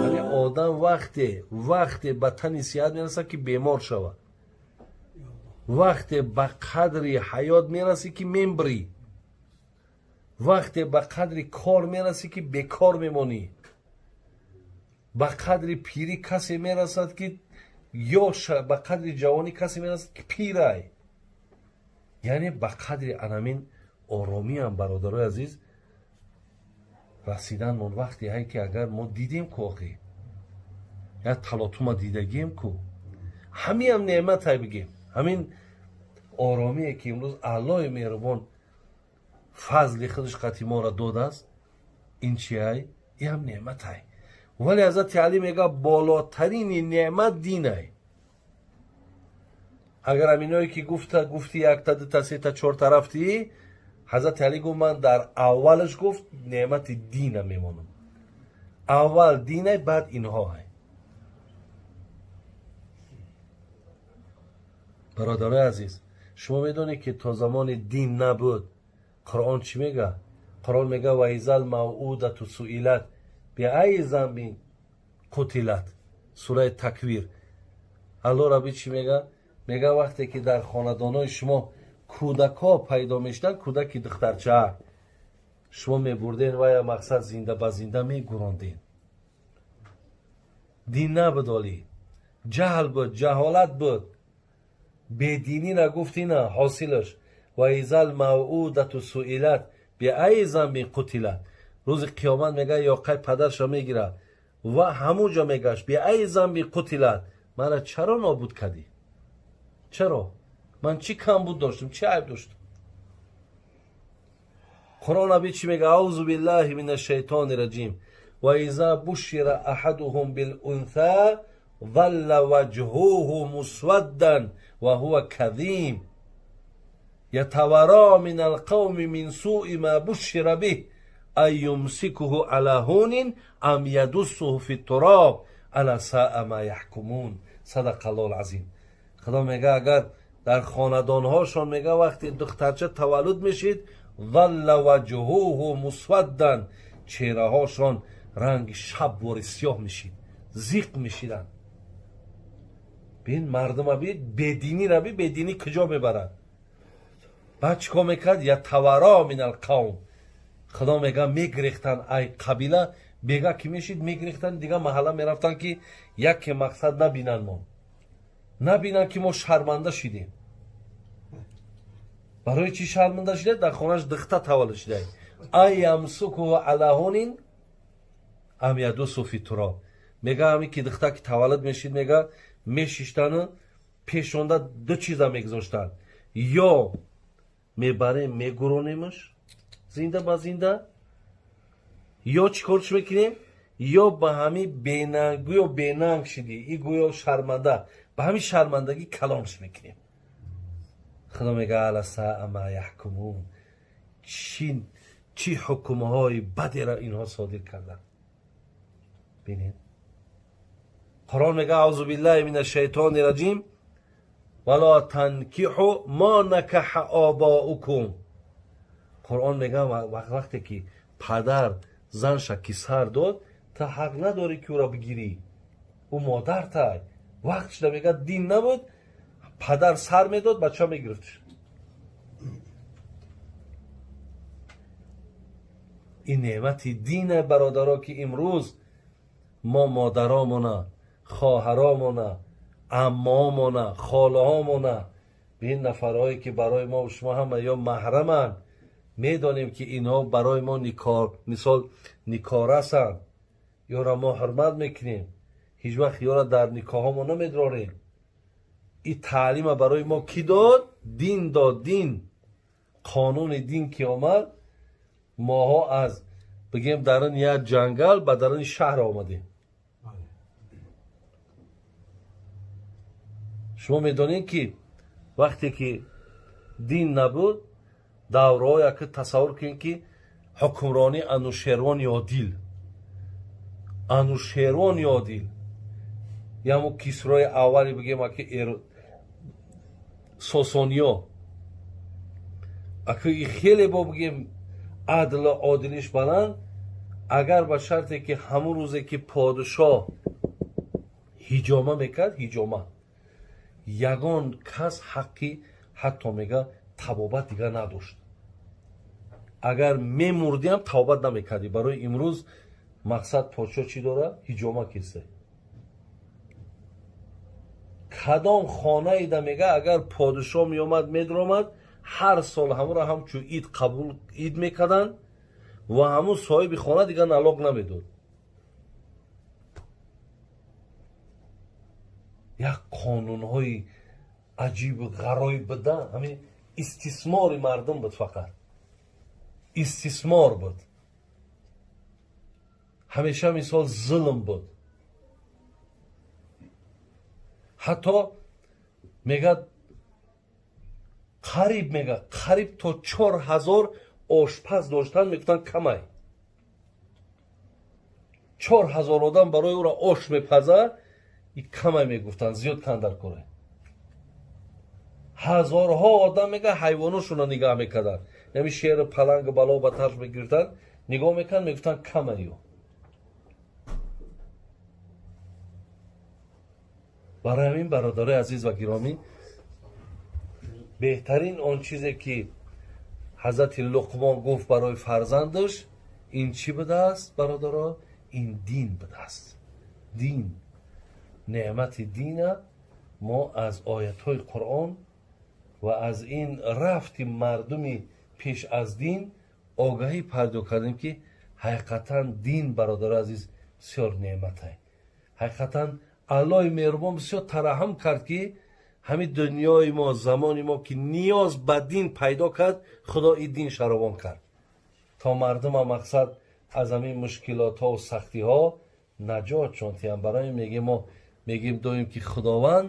Яъне одам вақте ба тани сиҳат мерасад, ки бемор шавад, вақте ба қадри ҳаёт мерасӣ, ки мембрӣ, вақте ба қадри кор мерасӣ, ки бекор мемонӣ, ба қадри пирӣ касе мерасад, ки ёш, ба қадри ҷавонӣ касе мерасад, ки пирай. Яъне ба қадри анамин оромиам, бародарои азиз, расиданмон вақте ҳай, ки агар мо дидем ку, охи як талотума дидагием ку, ҳамиам неъматай бигем. Ҳамин оромие, ки имрӯз Аллоҳи меҳрубон фазли худаш қати моро додааст, ин чиай? Иам неъматай. Вале Ҳазрати Алӣ мега, болотарини неъмат динай. Агар ҳаминое, ки гуфта гуфти, якта, дута, сета, чорта рафтӣ, Ҳазрати Алӣ гуфт, ман дар аввалаш, гуфт, неъмати дина мемонам. Аввал динай, баъд инҳоай. Бародарои азиз, шумо медонед, ки то замони дин набуд, Қуръон чӣ мега? Қуръон мега: ва изал мавъудату суилат биайи замбин қутилат. Сураи Таквир. Алло Раби чӣ мега? Мега, вақте ки дар хонадонҳои шумо кӯдакҳо пайдо мешуданд, кӯдаки духтарча, шумо мебурден вая, мақсад, зинда ба зинда мегуронден. Дин набуд, олӣ ҷаҳл буд, ҷаҳолат буд, бединӣ нагуфтина. Ҳосилаш: ва изал мавъудату суилат биайи замбин қутилат. Рӯзи қиёмат, мега, ёқай падарша мегирад ва ҳамун ҷо мегашт: биайи замбин қутилат, мара чаро нобуд кардӣ? Чаро? Ман чӣ камбуд доштам, чӣ айб доштам? Қуръон аби чӣ мега? Аузу биллаҳи мин ашшайтони раҷим. Ва иза бушира аҳадуҳум билунса залла ваҷҳуҳу мусваддан ва ҳува казим ятавара мин алқавми мин суи ма бушира биҳ ан юмсикуҳу ала ҳунин ам ядуссуҳу фи туроб ала саа ма яҳкумун. Садақа Аллоҳу азим. Худо мега, агар дар хонадонҳошон, мега, вақте духтарча таваллуд мешид, залла ваҷҳуҳу мусваддан, чеҳраҳошон ранги шаб бори сиёҳ мешид, зиқ мешиданд. Бин мардума, би бединира, би бединӣ куҷо мебарад. Баъд чӣ кор мекард? Ятавара мин алқавм. Худо мега, мегирехтанд ай қабила, бега ки мешид, мегирехтанд, дига маҳалла мерафтанд, ки яке, мақсад, набинанд мо, набинанд, ки мо шарманда шидем. Барои чӣ шарманда шида? Дар хонаш духта таваллуд шида. Ай ямсукуҳу ала ҳунин ам ядусу фи туроб. Мега, ҳамин ки духта ки таваллуд мешид, мега, мешиштану пешонда ду чиза мегузоштанд: ё мебарем, мегуронемаш зинда ба зинда, ё чӣ корш мекунем, ё ба ҳамин бенанг, гӯё бенанг шидӣ и, гӯё шарманда, ба ҳамин шармандагӣ калонш мекунем. Худо мега: ала саа ма яҳкумун. Чӣ ҳукмҳои бадеро инҳо содир карданд. Бинед, Қуръон мега: аузу биллаҳи мин ашшайтони раҷим, вала танкиҳу мо накаҳа обоукум. Қуръон мега, вақте ки падар занша ки сар дод, та ҳақ надорӣ, ки ӯро бигирӣ, ӯ модартай. Вақт шуда, мега, дин набуд, падар сар медод, бача мегирифтш. Ин неъмати дине, бародаро, ки имрӯз мо модаромона, хоҳаромона, аммоомона, холаҳомона, ба ин нафарҳое, ки барои мо шумо ҳама ё маҳраманд, медонем, ки инҳо барои мо никор, мисол, никорасанд, ёро мо ҳурмат мекунем, ҳеҷ вақт ёро дар никоҳҳомо намедрорем. Ин таълима барои мо кӣ дод? Дин дод. Дин, қонуни дин ки омад, моҳо аз, бигем, даруни як ҷангал ба даруни шаҳр омадем. Шумо медонед, ки вақте ки дин набуд, давраҳо, яке тасаввур кунед, ки ҳукмронии Анушервони одил, Анушервони одил, ямо Кисрои аввали, бигем, аки Сосониё, аки хеле бо, бигем, адлу одилиш баланд. Агар ба шарте ки ҳамун рӯзе ки подшоҳ ҳиҷома мекард, ҳиҷома, ягон кас ҳаққи ҳатто мега табобат дигар надошт. Агар мемурдиам табобат намекардӣ. Барои имрӯз мақсад подшоҳ чӣ дора? Ҳиҷома кисе. Кадом хонаида мега агар подшоҳ меомад медаромад, ҳар сол ҳамонро ҳамчун ид қабул ид мекарданд ва ҳамун соҳиби хона дигар налог намедод. Як қонунҳои аҷибу ғароиб буда, ҳамин истисмори мардум буд, фақат истисмор буд. Ҳамеша мисол зулм буд. Ҳатто мегӯяд қариб мега қариб то 4000 ошпаз доштан, мегуфтанд камай. 4000 одам барои ӯро ош мепазад, и камай мегуфтанд, зиёд кандар кора. Ҳазорҳо одам мега ҳайвоношонро нигаҳ мекарданд. Яъне шеру палангу бало ба тарш мегирифтанд, нигоҳ мекарданд, мегуфтанд камайё. Барои ҳамин бародарои азиз ва гиромӣ, беҳтарин он чизе ки ҳазрати Луқмон гуфт барои фарзандаш, ин чӣ будааст бародаро? Ин дин будааст. Дин, неъмати дина мо аз оятҳои Қуръон ва аз ин рафти мардуми пеш аз дин огаҳӣ пайдо кардем, ки ҳақиқатан дин бародари азиз бисёр неъматае. Ҳақиқатан Аллоҳи меҳрубон бисёр тараҳҳум кард, ки ҳамин дунёи мо, замони мо ки ниёз ба дин пайдо кард, Худо ин дин шаровон кард то мардума мақсад аз ҳамин мушкилотҳо сахтиҳо наҷот шонтиям. Барои мегем мо мегем доим ки Худованд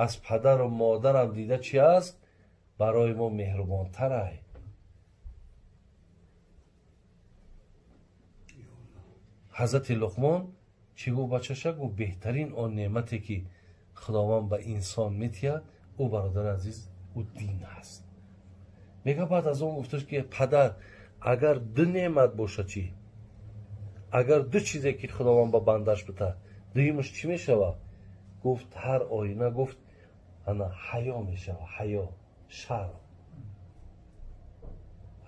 аз падару модарам дида чи аст, барои мо меҳрубонтарай. Ҳазрати Луқмон чӣ гуфт бачаша? Гуфт беҳтарин он неъмате ки Худованд ба инсон метиҳад, ӯ бародари азиз, ӯ дин аст. Мега баъд аз он гуфташ ки падар, агар ду неъмат боша чӣ? Агар ду чизе ки Худованд ба бандаш бита, дуюмаш чӣ мешавад? Гуфт ҳар оина, гуфт ана ҳаё мешавад, ҳаё, шарм.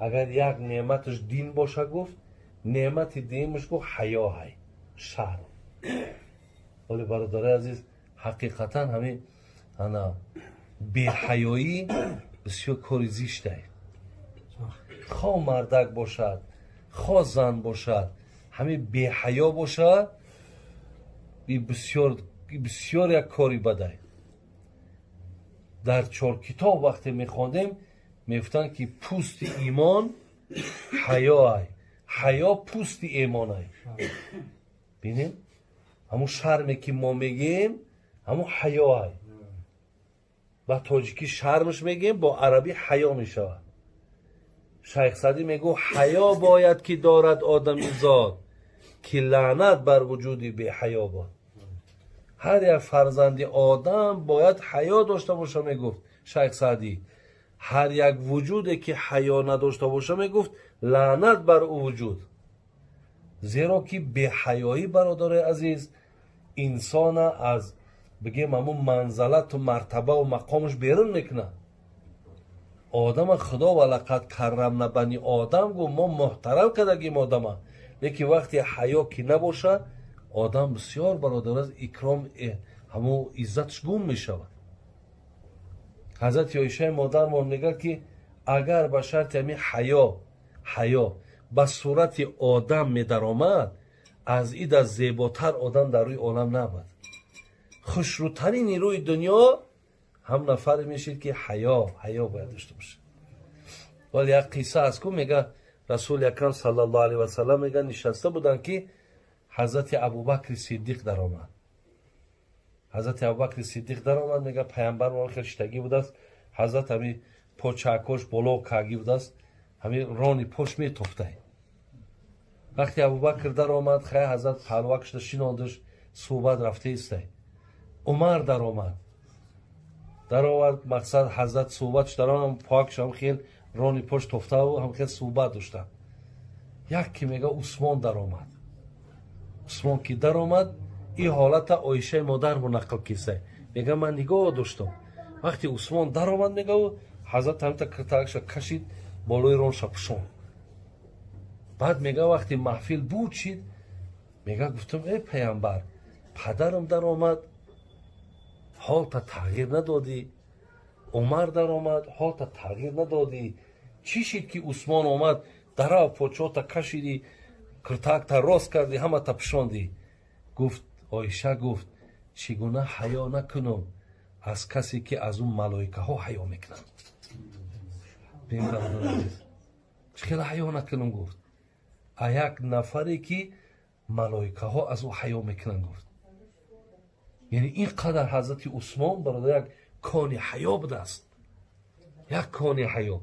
Агар як неъматаш дин боша, гуфт неъмати дуюмаш, гуфт ҳаё ҳай, шарм. Вале бародари азиз, ҳақиқатан ҳамин ана беҳаёӣ бисёр кори зиштае. Хо мардак бошад, хо зан бошад, ҳамин беҳаё бошад, бисёр як кори бадай. Дар чор китоб вақте мехондем, мегуфтанд ки пӯсти имон ҳаё ай, ҳаё пӯсти имон ай. Бинем ҳамун шарме ки мо мегӯем, ҳамун ҳаё ай. Ба тоҷикӣ шармш мегӯем, бо арабӣ ҳаё мешавад. Шайх Саъдӣ мегӯ ҳаё бояд ки дорад одами зод, ки лаънат бар вуҷуди беҳаё бод. Ҳар як фарзанди одам бояд ҳаё дошта боша, мегуфт Шайх Саъдӣ. Ҳар як вуҷуде ки ҳаё надошта боша, мегуфт лаънат бар ӯ вуҷуд. Зеро ки беҳаёӣ бародарои азиз инсона аз бигем ҳамун манзалату мартабаву мақомаш берун мекунад. Одама Худо ва лақад каррамна бани одам гуфт, мо муҳтарам кардагим одама. Лекин вақте ҳаё ки набошад, одам бисёр бародар аз икром ҳамун иззаташ гум мешавад. Ҳазрати Оишаи модармон мегӯяд ки агар ба шарти ҳамин ҳаё ба сурати одам медаромад, аз ида зеботар одам дар рӯи олам набуд. Хушрӯтарини рӯи дунё ҳам нафаре мешид ки ҳаё бояд дошта бошад. Вале як қисса аст ку, мега Расули Акрам саллаллоҳу алайҳи васаллам мега нишаста буданд ки ҳазрати Абубакри Сиддиқ даромад. Ҳазрати Абубакри Сиддиқ даромад, мега паямбар мо хел шитагӣ будааст, ҳазрат ҳами почаакош боло кагӣ будааст, ҳами рони пош метофтай. Вақте Абубакр даромад, хай ҳазрат палвакшда шинондаш, суҳбат рафта истай. Умар даромад, даровард, мақсад ҳазрат суҳбатш даромад, покш ҳам хел рони пош тофтаву ҳам хел суҳбат доштанд. Як ки мега Усмон даромад. Усмон ки даромад, ин ҳолата Оишаи модармо нақл киса. Мега ман нигоҳ доштам. Вақте Усмон даромад, мега ҳазрат ҳамта киртакша кашид, болои ронша пӯшон. Баъд мега вақте маҳфил буд шид, мега гуфтам эй паямбар, падарам даромад, ҳолта тағйир надодӣ. Умар даромад, ҳолта тағйир надодӣ. Чӣ шид ки Усмон омад, дарав почота кашидӣ, киртакта рост кардӣ, ҳамата пӯшондӣ? Гуфт Оиша гуфт чӣ гуна ҳаё накунам аз касе ки аз ӯ малоикаҳо ҳаё мекунанд. Чӣ хела ҳаё накунам гуфт. А як нафаре ки малоикаҳо аз ӯ ҳаё мекунанд гуфт. Яъне ин қадар ҳазрати Усмон бародар як кони ҳаё будааст. Як кони ҳаё.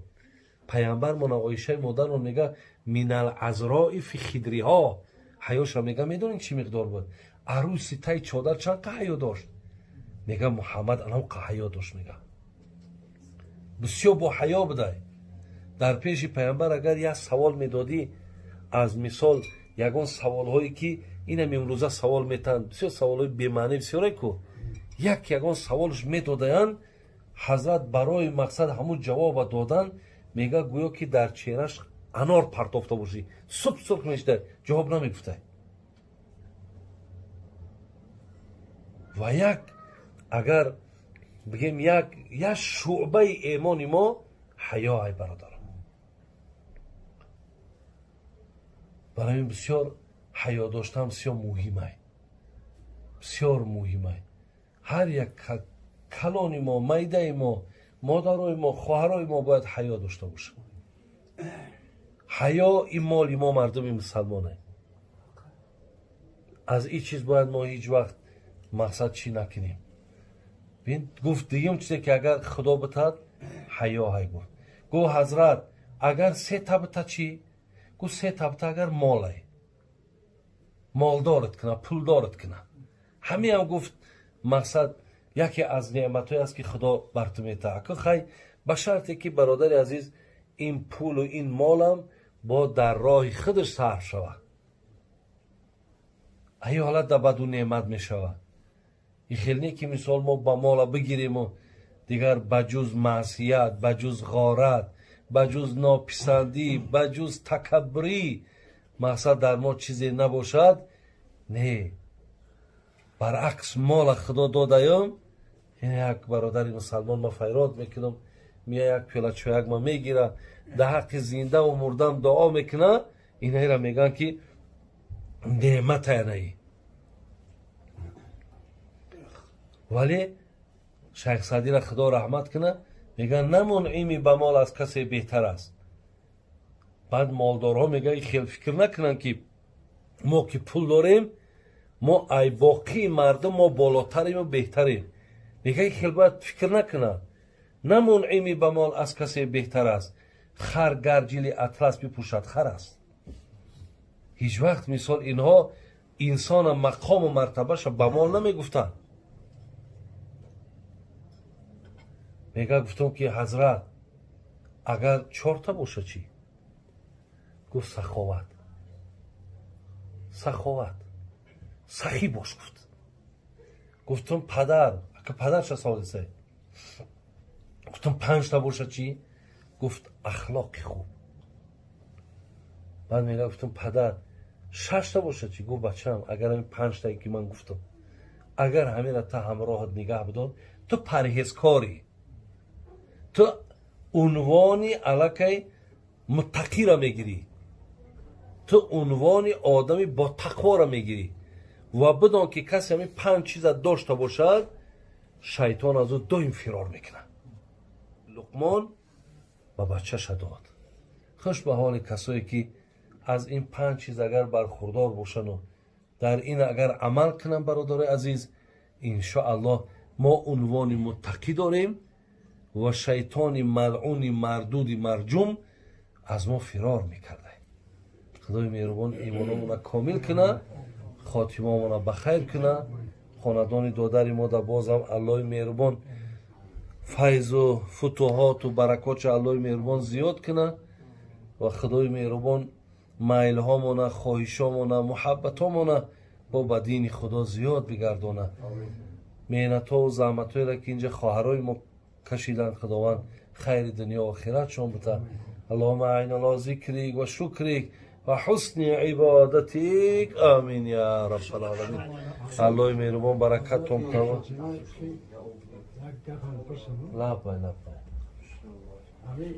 Паямбармона Оишаи модармон мега минал азрои фи хидриҳо. Ҳаёша мега медонед чӣ миқдор буд? Арӯси таи чодар чанд қа ҳаё дошт? Мега Муҳаммад анавқа ҳаё дошт мега. Бисёр бо ҳаё будай. Дар пеши паямбар агар як савол медодӣ, аз мисол ягон саволҳое ки инам имрӯза савол метаҳанд, бисёр саволҳои бемаънӣ бисёре ку, як ягон саволш медодаянд, ҳазрат барои мақсад ҳамун ҷавоба додан, мега гӯё ки дар чеҳраш анор партофта бошӣ, суб сурх мешуда, ҷавоб намегуфтай. Ва як агар бигем як шӯъбаи эмони мо ҳаё ай бародарам. Барои ин бисёр ҳаё доштан бисёр муҳимай. Бисёр муҳимай. Ҳар як калони мо, майдаи мо, модарои мо, хоҳарои мо бояд ҳаё дошта бошанд. Ҳаё ин моли мо мардуми мусалмоне. Аз ин чиз бояд мо ҳеҷ вақт мақсад чӣ накунем. Бин гуфт дигим чизе ки агар худо битад ҳаё ҳай гуфт. Гуфт ҳазрат агар се та бита чӣ? Гуфт се та бита агар молай. Молдорат куна, пулдорат куна. Ҳамиам гуфт мақсад яке аз неъматҳое аст ки худо бар ту метаҳад. Ака хай ба шарте ки бародари азиз ин пулу ин молам бо дар роҳи худаш сарф шавад. Ай ҳолат дар баду неъмат мешавад. Ин хел не ки мисол мо ба мола бигириму дигар ба ҷуз маъсият, ба ҷуз ғорат, ба ҷуз нописандӣ, ба ҷуз такаббурӣ мақсад дар мо чизе набошад. Не, баръакс мола худо додаём. Як бародари мусалмон ма файрод мекунам, мия як пиёла чояк ма мегира, дар ҳаққи зиндаву мурдам дуо мекуна. Инаира мегӯянд ки неъмат янаи. Вале Шайх Саъдира худо раҳмат куна, мегӯянд на мунъими ба мол аз касе беҳтар аст. Баъд молдорҳо мегӯянд хел фикр накунанд ки мо ки пул дорем, мо ай боқии мардум мо болотарему беҳтарем. Мегӯянд хел бояд фикр накунанд. На мунъими ба мол аз касе беҳтар аст, хар гар ҷили атлас бипӯшад хар аст. Ҳеҷ вақт мисол инҳо инсона мақому мартабаша ба мол намегуфтанд. Мега гуфтам ки ҳазрат агар чорта боша чӣ? Гуфт саховат. Саховат. Сахӣ бош гуфт. Гуфтам падар, ака падарша савол дисай. Гуфтам панҷта боша чӣ? Гуфт ахлоқи хуб. Баъд мега гуфтам падар шашта боша чӣ? Гуфт бачам агар ҳамин панҷтае ки ман гуфтам, агар ҳаминра та ҳамроҳат нигаҳ бидор, ту парҳезкорӣ, ту унвони аллакай муттақиро мегирӣ, ту унвони одами бо тақворо мегирӣ ва бидон ки касе ҳамин панҷ чиза дошта бошад, шайтон аз ӯ доим фирор мекунад. Луқмон ба бачаша дод. Хуш ба ҳоли касое ки аз ин панҷ чиз агар бархурдор бошану дар ин агар амал кунанд, бародарои азиз, иншоаллоҳ мо унвони муттақӣ дорем ва шайтони малъуни мардуди марҷум аз мо фирор мекарда. Худои меҳрубон имономона комил куна, хотимамона ба хайр куна, хонадони додари мо да бозам Аллоҳи меҳрубон файзу футуҳоту баракотша Аллоҳи меҳрубон зиёд куна ва Худои меҳрубон майлҳомона, хоҳишомона, муҳаббатомона Бо ба дини Худо зиёд бигардона. Меҳнатҳо заҳматҳоеро, ки инҷа хоҳарои мо кашиданд, Худованд хайри дунё охиратшон бута. اللهم أعنا على ذكرك وشكرك وحسن عبادتك، آمين يا رب العالمين. Аллоҳи меҳрубон баракаттон кава. Як гапам пурсам. Лаббай, лаббай. Ҳамин.